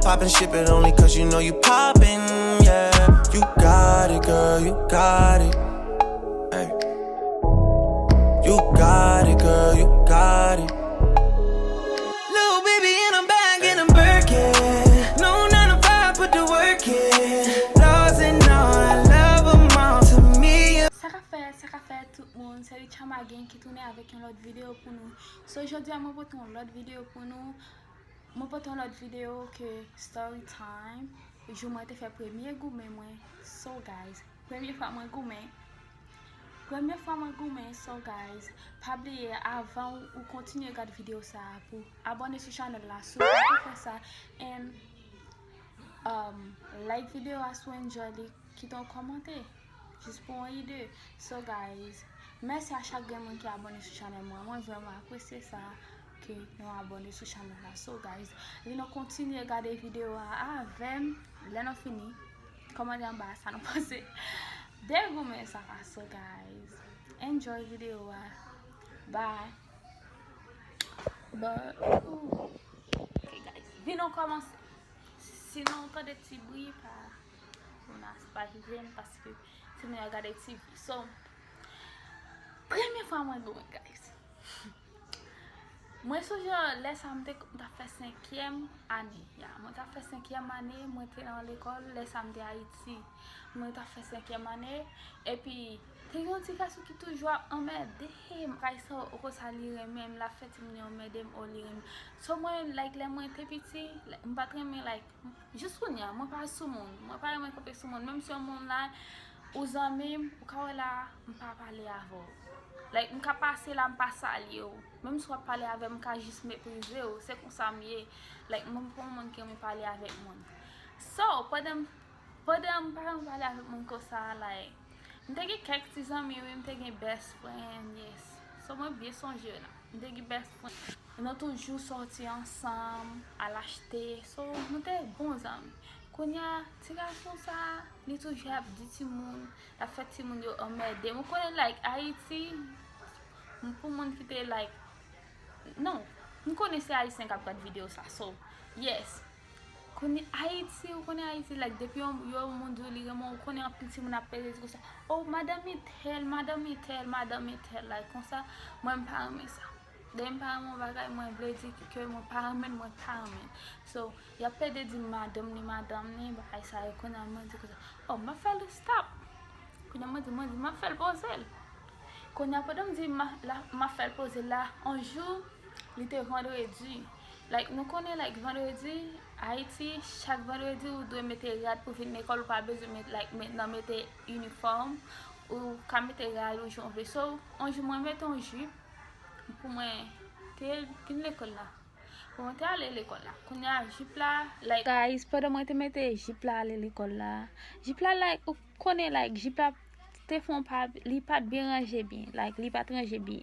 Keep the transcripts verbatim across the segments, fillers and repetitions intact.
Poppin' shit, but only 'cause you know you poppin', yeah. You got it, girl, you got it. Hey. You got it, girl, you got it. Little baby in a bag in a Birkin. No nine to five, put the work in. Laws and all, I love 'em all. To me, Sa k ap fèt, sa k ap fèt tout moun, se Richard Magen ki tounen avèk yon lòt videyo pou nou. So, jodi a mwen pote yon lòt videyo pou nou. Mwen pote yon lòt videyo ke story time. Jou mwen te fè premye goumen mwen. So guys, premye fwa mwen goumen. Premye fwa mwen goumen, so guys, pa bliye avan ou kontinye gad videyo sa a pou abòne sou chanèl la si w pa fè sa, and um, like videyo a si w enjoy li, kite yon kòmantè. Jis pou yon ide. So guys, mèsi a chak grenn moun ki abòne sou chanèl mwen. Mwen vrèman apresye sa ke nou abòne sou chanèl la. So guys, vin nou kontinye gade videyo a avè m. Lè nou fini, kòmante anba sa nou panse de goumen sa a. So guys, enjoy videyo a. Bye. But, ooh. Ok guys, vin nou kòmanse. Si nou tande ti bri, pa, nou pa jije m paske se nou ap gade T V. So, premye fwa mwen goumen, guys. Mwen sonje lè sa a m te, m t ap fè senkyèm ane. Ya, mwen t ap fè senkyèm ane, mwen te nan lekòl, lè sa a m te Ayiti. Mwen t ap fè senkyèm ane, epi te gen yon ti gason ki toujou ap anmède m. Kay sa, ou konsa li renmen m, l ap fè timoun yo anmède m, o li renmen m. So mwen, like, lè mwen te piti, like, m pa t renmen, like, jis kounye a, mwen pa sou moun. Mwen pa renmen kanpe sou moun. Menm si yon moun la, ou zanmi m, ou ka wè la, m pa pale avè w. Like, m ka pase la, m pa salye w. Menm si w ap pale avè m, m ka jis meprize w. Se konsa m ye. Like, mwen pa yon moun ki renmen pale avèk moun. So, pandan m, pandan m pa renmen pale avèk moun konsa, like, m te gen kèk ti zanmi, wi, m te gen best friend, yes. So, mwen byen sonje la. M te gen best friend. Nou toujou sòti ansanm, al achte. So, nou te bon zanmi. Kounye a, ti gason sa a, li toujou ap di timoun, l ap fè timoun yo anmède m. Ou konnen, like, Ayiti, m, pou moun ki te, like, non, m konnen se Ayisyen k ap gad videyo sa. So, yes. Kounye Ayiti, ou konnen Ayiti, like, depi yon, yon moun di w li renmen w, ou konnen anpil timoun ap pede di konsa, oh, madanm li tèl, madanm li tèl, madanm li tèl, like, konsa, mwen m pa renmen sa. Depi m pa renmen yon bagay, mwen vle di ke mwen pa renmen l, mwen pa renmen l. So, y ap pede di madanm li, madanm li, bagay sa yo, kounye a mwen di konsa, oh, m ap fè l stop. Kounye a mwen di, mwen di, m ap fè l poze l. Kounye a pandan m di m a, la, m ap fè l poze l la, yon jou, li te vandredi. Like, nou konnen, like, vandredi, Ayiti, chak vandredi, ou dwe mete rad pou vin lekòl, ou pa bezwen met, like, mentnan mete inifòm, ou ka mete rad ou jan w vle. So, yon jou, mwen mete yon jip pou mwen te vin lekòl la. Pou mwen te ale lekòl la. Kounye a, jip la, like, guys, pandan mwen te mete jip la ale lekòl la, jip la, like, ou konnen, like, jip la te fè yon pa, li pa t byen ranje byen, like, li pa t ranje byen.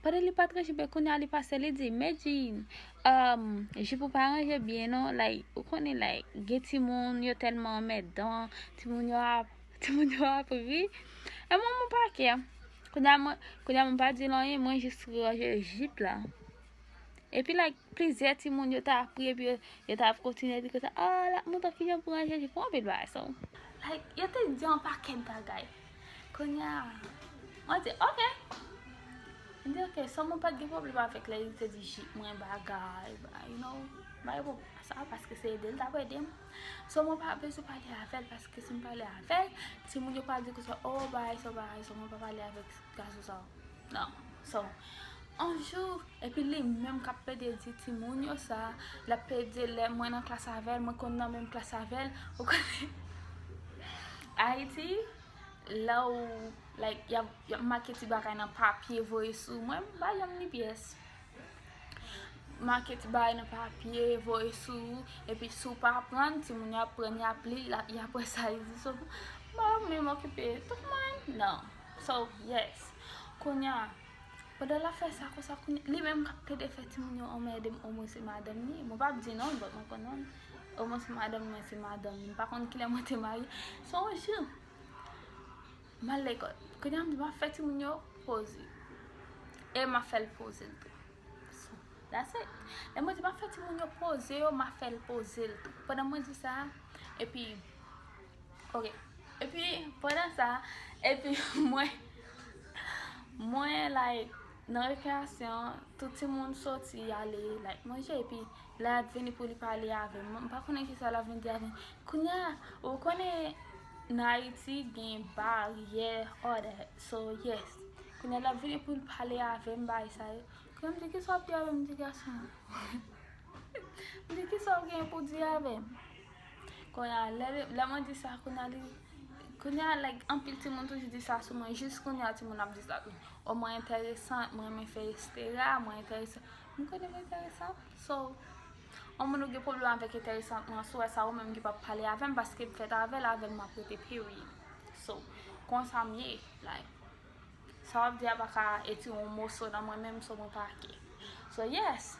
Pandan li pa t ranje byen, kounye a li pase, li di, Medjine, um, jip ou pa ranje byen, non, like, ou konnen, like, gen timoun, yo tèlman anmèdan, timoun yo ap, timoun yo ap ri. E mwen, mwen pa kè. Kounye a, mwen, kounye a, mwen pa di l anyen, mwen jis ranje jip la. Epi, like, plizyè timoun yo t ap ri, epi yo, yo t ap kontinye di konsa, ah, l ap montre w kijan pou ranje jip ou, anpil bagay, so. Like, yo te di yon pakèt bagay. Kounye a, mwen di, ok. Mwen di, ok, so mwen pa t gen pwoblèm avèk lè li te di jip mwen bagay, ba, you know, pa gen pwoblèm sa, paske se ede l t ap ede m. So mwen pa bezwen pale avè l, paske si m pale avè l, timoun yo pral di konsa, oh, bagay sa, bagay sa, mwen pa pale avèk gason sa. Non. So, yon jou, epi li menm k ap pede di timoun yo sa, l ap pede lè mwen nan klas avè l, mwen konn nan menm klas avè l, ou konnen. Ayiti, lè w, like, y ap, y ap make ti bagay nan papye, voye sou mwen, m pa janm li pyès. Make ti bagay nan papye, voye sou ou, epi si w pa pran, timoun yo ap pran, y ap li, y ap wè sa, y di, so, m pa menm okipe tout mwen, non. So, yes. Kounye a, pandan l ap fè sa konsa, kounye, li menm k ap plede fè timoun yo anmède m, omwen se madanm li. Mwen p ap di non l, but mwen konn non l. Omwen se madanm mwen, se madanm li. M pa konn kilè mwen te marye. So, yon jou, m al lekòl. Kounye a, m di, m ap fè timoun yo poze. E m ap fè l poze l tou. So, That's it. Lè mwen di m ap fè timoun yo poze yo, m ap fè l poze l tou. Pandan mwen di sa, epi, ok. Epi, pandan sa, epi mwen, mwen, like, nan rekreyasyon, tout timoun soti, y ale, like, manje, epi la, l ap vini pou li pale avè m. M pa konnen kisa l ap vin di avè m. Kounye a, ou konnen, nan Ayiti, gen baryè, all that. So, yes. Kounye a, l ap vini pou l pale avè m, bagay sa yo. Kounye a, m di, "Kisa w ap di avè m, ti gason an?" M di, "Kisa w gen pou di avè m?" Kounye a, lè, lè mwen di sa, kounye a, li, kounye a, like, anpil timoun toujou di sa sou mwen, jis kounye a, timoun ap di sa tou. O, mwen enteresan, mwen renmen fè estera, mwen enteresan. M konnen mwen enteresan. So, yon moun ou gen pwoblèm avèk enteresan, mwen, si w wè sa, ou menm ki p ap pale avè m, paske m fèt avè l, avè l m ap rete, period. So, konsa m ye, like, sa w ap di a pa ka etire yon moso nan mwen menm, so mwen pa ke. So, yes.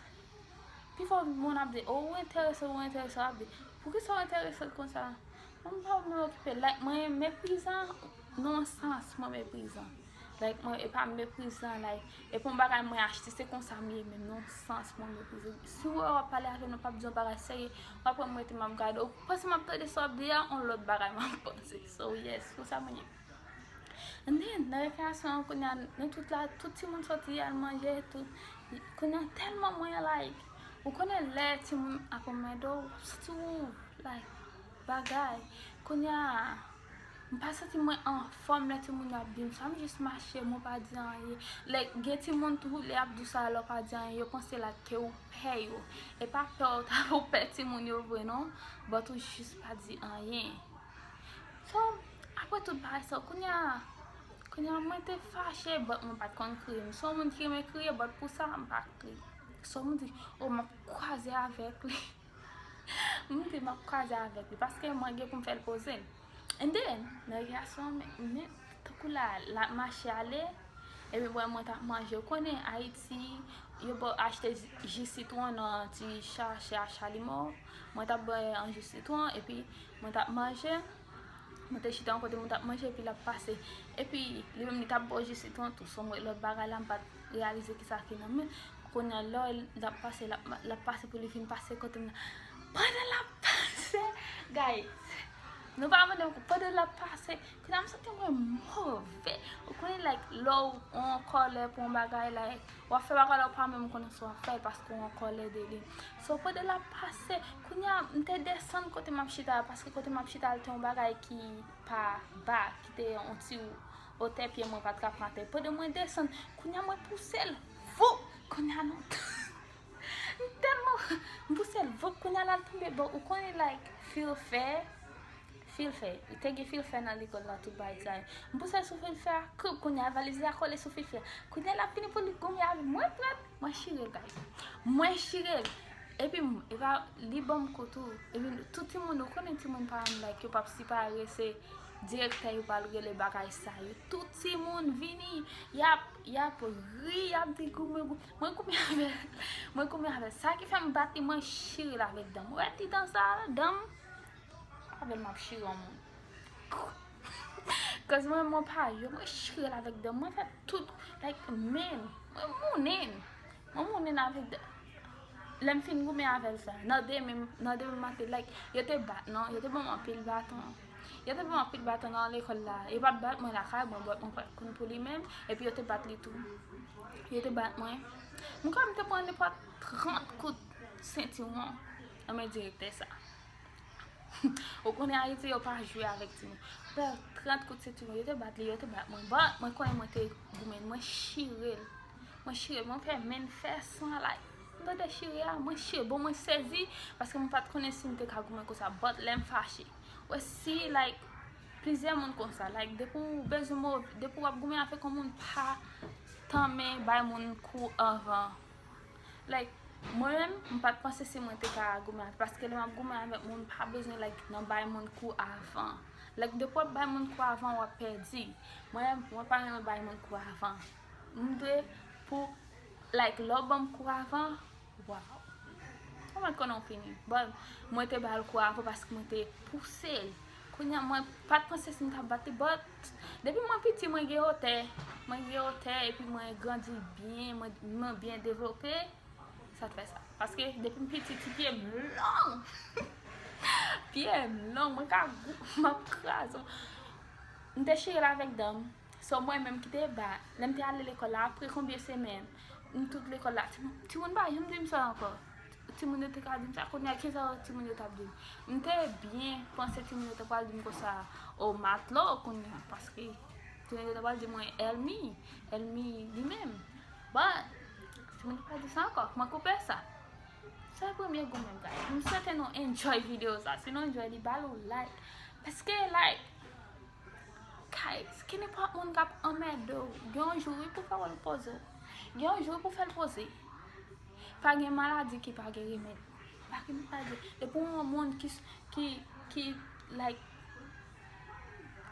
Pifò moun ap di, "O, ou enterese, ou enterese," w ap di, "Poukisa w enterese l konsa?" Mwen pa menm okipe l. Like, mwen meprizan, nan yon sans, mwen meprizan. Like, mwen, e pa meprizan, like, e pa yon bagay mwen achte, se konsa m ye menm, nan yon sans, mwen meprizan. Si w wè w ap pale avè m, w p ap di yon bagay serye, w ap wè m rete, m ap gade, ou panse m ap tande sa w ap di a, yon lòt bagay m ap panse. So, yes, konsa mwen ye. And then, nan rekreyasyon an, kounye a, nou tout la, tout timoun soti al manje, tout. Kounye a, tèlman mwen, like, ou konnen lè timoun ap anmède w, w ap santi w, like, bagay. Kounye a, m pa santi mwen anfòm lè timoun yo ap di m sa, m jis mache, mwen pa di anyen. Like, gen timoun tou, lè y ap di w sa, lè w pa di anyen, yo panse, like, ke ou pè yo. E pa pè w ta pou pè timoun yo vre, non, but ou jis pa di anyen. So, apre tout bagay sa, kounye a, kounye a, mwen te fache, but mwen pa t konn kriye. M se yon moun ki renmen kriye, but pou sa, m pa t kriye. So, m di, "O, m ap kwaze avèk li." M di, "M ap kwaze avèk li," paske mwen gen pou m fè l poze l. And then, nan rekreyasyon, men, men, tankou la, l ap mache ale, epi mwen, mwen t ap manje. Ou konnen, Ayiti, yo ba w achte ji sitwon nan ti sachè a Chalimò. Mwen t ap bwè yon ji sitwon, epi mwen t ap manje. Mwen te chita yon kote, mwen t ap manje, epi l ap pase. Epi, li menm, li t ap bwè ji sitwon tou. So, mwen, lòt bagay la, m pa t reyalize kisa ki nan men. Kounye a, lè l ap pase, l ap, l ap pase pou li vin pase kote m nan. Pandan l ap pase, guys, nou pa mande m, pandan l ap pase, kounye a, m santi mwen move. Ou konnen, like, lè w an kòlè pou yon bagay, like, w ap fè bagay la, ou pa menm konnen si w ap fè l paske w an kòlè de li. So, pandan l ap pase, kounye a, m te desann kote m ap chita a, paske kote m ap chita a, l te yon bagay ki pa ba, ki te yon ti wotè, pye mwen pa t ka pran atè. Pandan mwen desann, kounye a, mwen pouse l. Voup! Kounye a, non. M tèlman, m pouse l, voup, kounye a, l al tonbe bò. Ou konnen, like, filfè, filfè. Te gen filfè nan lekòl la, tout bagay sa yo. M pouse l sou filfè a, koup, kounye a, valiz la kole sou filfè a. Kounye a, l ap vini pou li goumen avè m. Mwen prèt, mwen chire l, guys. Mwen chire l. Epi, m, e pa, li ban m kou tou. Epi, tout timoun, ou konnen timoun paran m, like, yo p ap separe, se direktè yo pral rele bagay sa yo. Tout timoun vini, y ap, y ap ri, y ap di goumen, goumen. Mwen goumen avè, mwen goumen avè. Sa ki fè m bat li, mwen chire l avèk dan m. Ou wè ti dan sa, dan m, avè l m ap chire yon moun. Cause mwen, mwen pa jwe, mwen chire l avèk dan m. Mwen fè tout, like, men, mwen mounen. Mwen mounen avèk dan. Lè m fin goumen avè l sa, nan demen, nan demen maten, like, yo te bat non, yo te ban m anpil baton. Yo te ban m anpil baton nan lekòl la. Yo pa t bat mwen lakay mwen, but mwen pa t konn pou li menm. Epi yo te bat li tou. Yo te bat mwen. Mwen kwè m te pran nenpòt trant kout sentiwon nan men direktè sa. Ou konnen Ayiti, yo pa jwe avèk timoun. Pè, trant kout sentiwon, yo te bat li, yo te bat mwen. But mwen konnen mwen te goumen, mwen chire l. Mwen chire l, mwen fè men fè san, like, m tande chire a, mwen chire. Bon, mwen sezi, paske mwen pa t konnen si m te ka goumen konsa. But lè m fache. Ou wè si, like, plizyè moun konsa. Like, depi w bezwen mo, depi w ap goumen avèk yon moun, pa tanmen bay moun kou anvan. Like, mwen menm, m pa t panse si mwen te ka goumen avè, paske lè m ap goumen avèk moun, m pa bezwen, like, nan bay moun kou avan. Like, depi w ap bay moun kou avan, w ap pèdi. Mwen menm, mwen pa renmen bay moun kou avan. M dwe pou, like, lè w ban m kou avan, waw. Ou mèt konnen w fini. But mwen te ba l kou avan paske mwen te pouse l. Kounye a, mwen pa t panse si m t ap bat li, but depi mwen piti, mwen gen wotè. Mwen gen wotè, epi mwen grandi byen, mwen, mwen byen devlope. Sa t fè sa. Paske depi m piti, ti pye m long. Pye m long, mwen ka gou-, m ap kraze. M te chire l avèk dan m. So, mwen menm ki te ba, lè m te ale lekòl la, apre konbyen semèn, m tout lekòl la, ti, timoun pa janm di m sa ankò. Timoun yo te ka di m sa, kounye a, kisa timoun yo t ap di m? M te byen panse timoun yo te pral di m konsa, o matlo, kounye a, paske timoun yo te pral di mwen èlmi, èlmi li menm. But, timoun yo pa di sa ankò, mwen koupe sa. Se premye goumen, guys. M swete nou enjoy videyo sa. Si nou enjoy li, ba l yon like. Paske, like, guys, ki nenpòt moun k ap anmède w. Gen yon jou, wi, pou fè w poze w. Gen yon jou, wi, pou fè l poze. Pa gen maladi ki pa gen remèd. Pa gen maladi. Depi yon moun ki, ki, ki, like,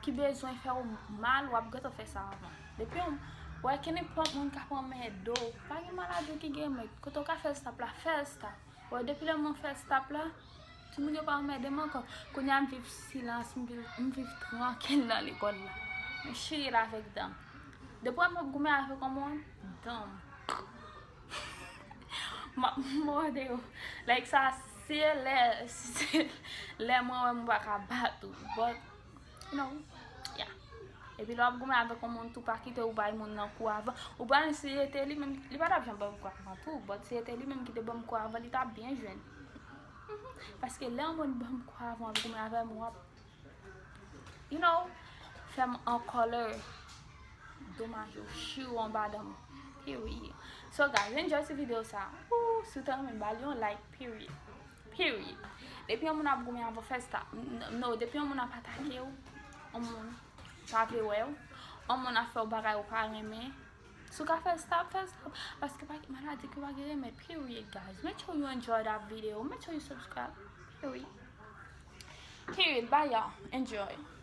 ki bezwen fè w mal, w ap gentan fè sa avan. Depi yon, wè, ki nenpòt moun k ap anmède w. Pa gen maladi ki gen remèd. Kote w ka fè l stop la, fè l stop. Wè, depi lè mwen fè stop la, timoun yo pa anmède m ankò. Kounye a m viv silans, m viv, m viv trankil nan lekòl la. M chire l avèk dan m. Depi m ap goumen avèk yon moun, dan m. M ap mòde yo. Like sa, se lè, se lè mwen wè m pa ka bat ou. But, you know, yeah. Epi lè w ap goumen avèk yon moun tou, pa kite ou bay moun nan kou avan. Ou pa, si se te li menm, li pa t ap janm ban m kou avan tou. But si se te li menm ki te ban m kou avan, li t ap byen jwenn. Mhm. Paske lè yon moun ban m kou avan, ap goumen avè m, w ap, you know, fè m an kòlè. Domaj, yo chire w anba dan m. Period. So, guys, enjoy ti videyo sa. Ooh, si w te renmen, ba l yon like, period. Period. Depi yon moun ap goumen avè w, fè stop. N-, no, depi yon moun ap atake w, yon moun pa vle wè w, yon moun ap fè w bagay ou pa renmen, si w ka fè stop, fè stop. Paske pa gen maladi ki pa gen remèd. Period, guys. Make sure you enjoy that video. Make sure you subscribe. Period. Period. Bye, y'all. Enjoy.